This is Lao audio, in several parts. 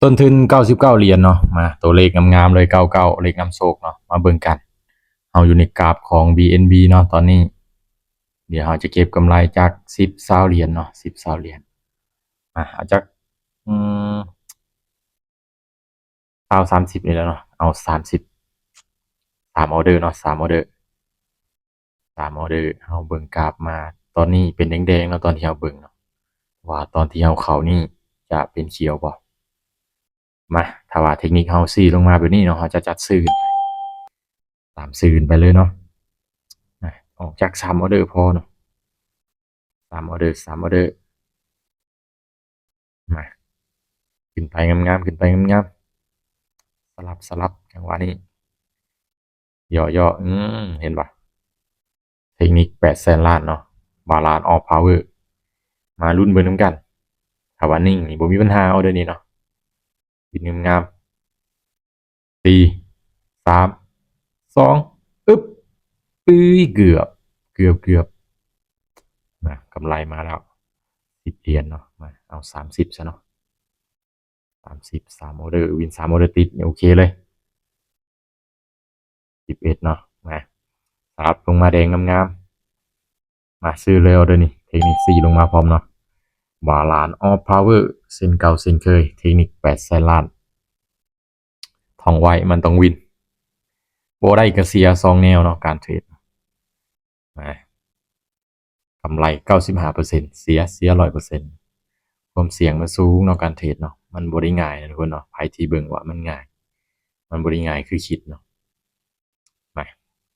ຕົ້ນທຶນເກົ້າສິບເກົ້າຫຼຽນເນາະ. ມາ ຕົວເລກງາມໆເລີຍ ເກົ້າເກົ້າ ເລກນຳໂຊກເນາະ. ມາເບິ່ງກັນ ເຮົາຢູ່ໃນກຣາຟຂອງ BNB ເນາະຕອນນີ້. ດຽວເຮົາຈະເກັບກຳໄລຈັກສິບ ຊາວຫຼຽນເນາະ ສິບ ຊາວຫຼຽນ. ມາ ເອົາຈັກ ອືມ ຊາວ ສາມສິບນີ້ແຫຼະເນາະ. ເອົາ ສາມສິບ ສາມອອເດີເນາະ ສາມອອເດີ ສາມອອເດີ. ເຮົາເບິ່ງກຣາຟມາ ຕອນນີ້ເປັນແດງໆເນາະ ຕອນທີ່ເຮົາເບິ່ງເນາະ ວ່າຕອນທີ່ເຮົາເຂົ້ານີ້ຈະເປັນຂຽວບໍ່. ມາ ຖ້າວ່າເທັກນິກເຮົາຊີ້ລົງມາແບບນີ້ເນາະ ເຮົາຈະຈັດຊື່ຂຶ້ນ ຕາມຊື່ຂຶ້ນໄປເລີຍເນາະ. ອາ ອອກຈັກສາມອອເດີພໍເນາະ ສາມອອເດີ ສາມອອເດີ. ມາ ຂຶ້ນໄປງາມໆ ຂຶ້ນໄປງາມໆ ສະຫຼັບ ສະຫຼັບ ຈັງຫວະນີ້ ເຍາະໆ ອືມ ເຫັນບໍ່ ເທັກນິກແປດແສນລ້ານເນາະ Balance of Power. ມາລຸ້ນເບິ່ງນຳກັນ ຖ້າວ່ານິ່ງນີ້ບໍ່ມີບັນຫາ ອອເດີນີ້ເນາະ ຂຶ້ນງາມໆ. ສີ່ ສາມ ສອງ ອຶບ ເອີຍ ເກືອບ ເກືອບ ເກືອບ. ນະ ກຳໄລມາແລ້ວ ສິບຫຼຽນເນາະ. ມາ ເອົາສາມສິບຊະເນາະ ສາມສິບ ສາມອອເດີ ວິນສາມອອເດີຕິດ ໂອເຄເລີຍ. ສິບເອັດເນາະ ມາ ສະຫຼັບລົງມາແດງງາມໆ. ມາ ຊື້ເລີຍອອເດີນີ້ ເທັກນິກຊີ້ລົງມາພ້ອມເນາະ Balance of Power ເຊັ່ນເກົ່າເຊັ່ນເຄີຍ ເທັກນິກແປດແສນລ້ານ. ທ່ອງໄວ້ ມັນຕ້ອງວິນ ບໍ່ໄດ້ກະເສຍສອງແນວເນາະ ການເທຣດ. ມາ ກຳໄລເກົ້າສິບຫ້າເປີເຊັນ ເສຍ ເສຍຮ້ອຍເປີເຊັນ. ຄວາມສ່ຽງມັນສູງເນາະ ການເທຣດເນາະ ມັນບໍ່ໄດ້ງ່າຍນະທຸກຄົນເນາະ. ໃຜທີ່ເບິ່ງວ່າມັນງ່າຍ ມັນບໍ່ໄດ້ງ່າຍຄືຄິດເນາະ. ມາ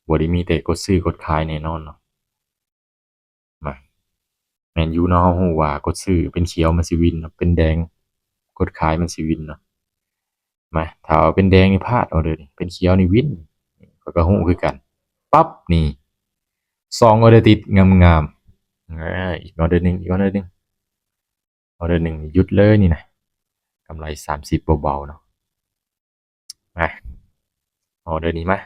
ບໍ່ໄດ້ມີແຕ່ກົດຊື້ກົດຂາຍແນ່ນອນເນາະ. ມາ ແມ່ນຢູ່ເນາະ ເຮົາຮູ້ວ່າກົດຊື້ເປັນຂຽວມັນຊິວິນເນາະ ເປັນແດງກົດຂາຍມັນຊິວິນເນາະ. ມາ ຖ້າເອົາເປັນແດງນີ້ພາດ ອອເດີນີ້ ເປັນຂຽວນີ້ວິນ ຂ້ອຍກໍຮູ້ຄືກັນ. ປັບ ນີ້ ສອງອອເດີຕິດ ງາມໆ. ອາ ອີກອອເດີໜຶ່ງ ອີກອອເດີໜຶ່ງ ອອເດີໜຶ່ງ ຢຸດເລີຍນີ້ນະ ກຳໄລສາມສິບ ເບົາໆເນາະ. ມາ ອອເດີນີ້ມາ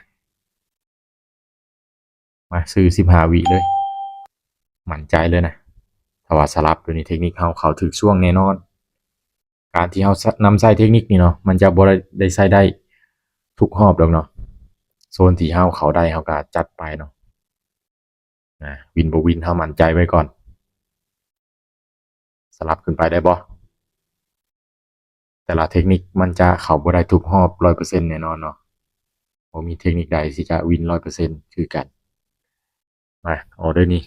ມາ ຊື້ສິບຫ້າວິເລີຍ ໝັ້ນໃຈເລີຍນະ. ຖ້າວ່າສະຫຼັບໂຕນີ້ ເທັກນິກເຮົາເຂົ້າຖືກຊ່ວງແນ່ນອນ. ການທີ່ເຮົານຳໃຊ້ເທັກນິກນີ້ເນາະ ມັນຈະບໍ່ໄດ້ ໄດ້ໃຊ້ໄດ້ທຸກຮອບດອກເນາະ. ໂຊນທີ່ເຮົາເຂົ້າໄດ້ ເຮົາກໍຈັດໄປເນາະ. ນະ ວິນບໍ່ວິນ ເຮົາໝັ້ນໃຈໄວ້ກ່ອນ. ສະຫຼັບຂຶ້ນໄປໄດ້ບໍ່? ແຕ່ລະເທັກນິກມັນຈະເຂົ້າບໍ່ໄດ້ທຸກຮອບຮ້ອຍເປີເຊັນແນ່ນອນເນາະ. ບໍ່ມີເທັກນິກໃດທີ່ຈະວິນຮ້ອຍເປີເຊັນຄືກັນ. ມາ ອອເດີນີ້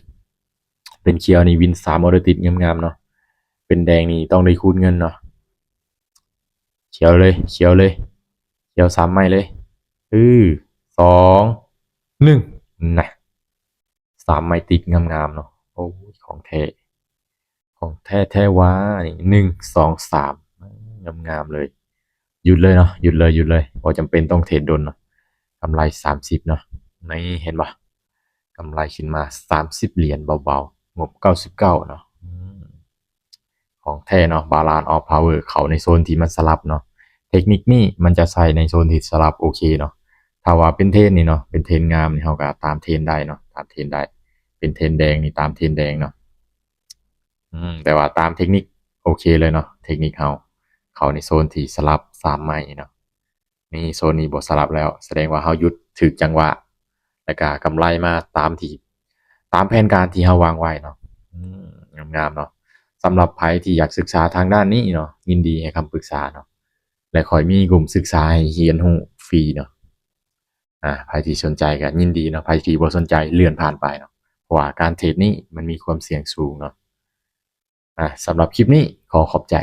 ເປັນຂຽວນີ້ວິນສາມອອເດີຕິດ ງາມໆເນາະ. ເປັນແດງນີ້ຕ້ອງໄດ້ຄູນເງິນເນາະ. ຂຽວເລີຍ ຂຽວເລີຍ ຂຽວສາມໄມ້ເລີຍ. ອື ສອງ ໜຶ່ງ ນະ ສາມໄມ້ຕິດ ງາມໆເນາະ. ໂອ້ຍ ຂອງແທ້ ຂອງແທ້ແທ້ຫວາ. ນີ້ ໜຶ່ງ ສອງ ສາມ ງາມໆເລີຍ. ຢຸດເລີຍເນາະ ຢຸດເລີຍ ຢຸດເລີຍ ບໍ່ຈຳເປັນຕ້ອງເທຣດດົນເນາະ. ກຳໄລສາມສິບເນາະ. ນີ້ ເຫັນບໍ່? ກຳໄລຂຶ້ນມາສາມສິບຫຼຽນເບົາໆ ງົບເກົ້າສິບເກົ້າເນາະ. ອືມ ຂອງແທ້ເນາະ Balance of Power ເຂົ້າໃນໂຊນທີ່ມັນສະຫຼັບເນາະ. ເທັກນິກນີ້ມັນຈະໃຊ້ໃນໂຊນທີ່ສະຫຼັບ ໂອເຄເນາະ. ຖ້າວ່າເປັນເທຣນນີ້ເນາະ ເປັນເທຣນງາມນີ້ ເຮົາກໍຕາມເທຣນໄດ້ເນາະ ຕາມເທຣນໄດ້. ເປັນເທຣນແດງນີ້ຕາມເທຣນແດງເນາະ. ອືມ ແຕ່ວ່າຕາມເທັກນິກ ໂອເຄເລີຍເນາະ. ເທັກນິກເຮົາເຂົ້າໃນໂຊນທີ່ສະຫຼັບສາມໄມ້ເນາະ. ນີ້ ໂຊນນີ້ບໍ່ສະຫຼັບແລ້ວ ສະແດງວ່າເຮົາຢຸດຖືກຈັງຫວະ ແລ້ວກະກຳໄລມາຕາມທີ່ ຕາມແຜນການທີ່ເຮົາວາງໄວ້ເນາະ. ອືມ ງາມໆເນາະ. ສຳລັບໃຜທີ່ຢາກສຶກສາທາງດ້ານນີ້ເນາະ ຍິນດີໃຫ້ຄຳປຶກສາເນາະ ແລະ ຂ້ອຍມີກຸ່ມສຶກສາໃຫ້ຮຽນຮູ້ຟຣີເນາະ. ອາ ໃຜທີ່ສົນໃຈກໍຍິນດີເນາະ ໃຜທີ່ບໍ່ສົນໃຈເລື່ອນຜ່ານໄປເນາະ ເພາະວ່າການເທຣດນີ້ມັນມີຄວາມສ່ຽງສູງເນາະ. ອາ ສຳລັບຄລິບນີ້ຂໍຂອບໃຈ.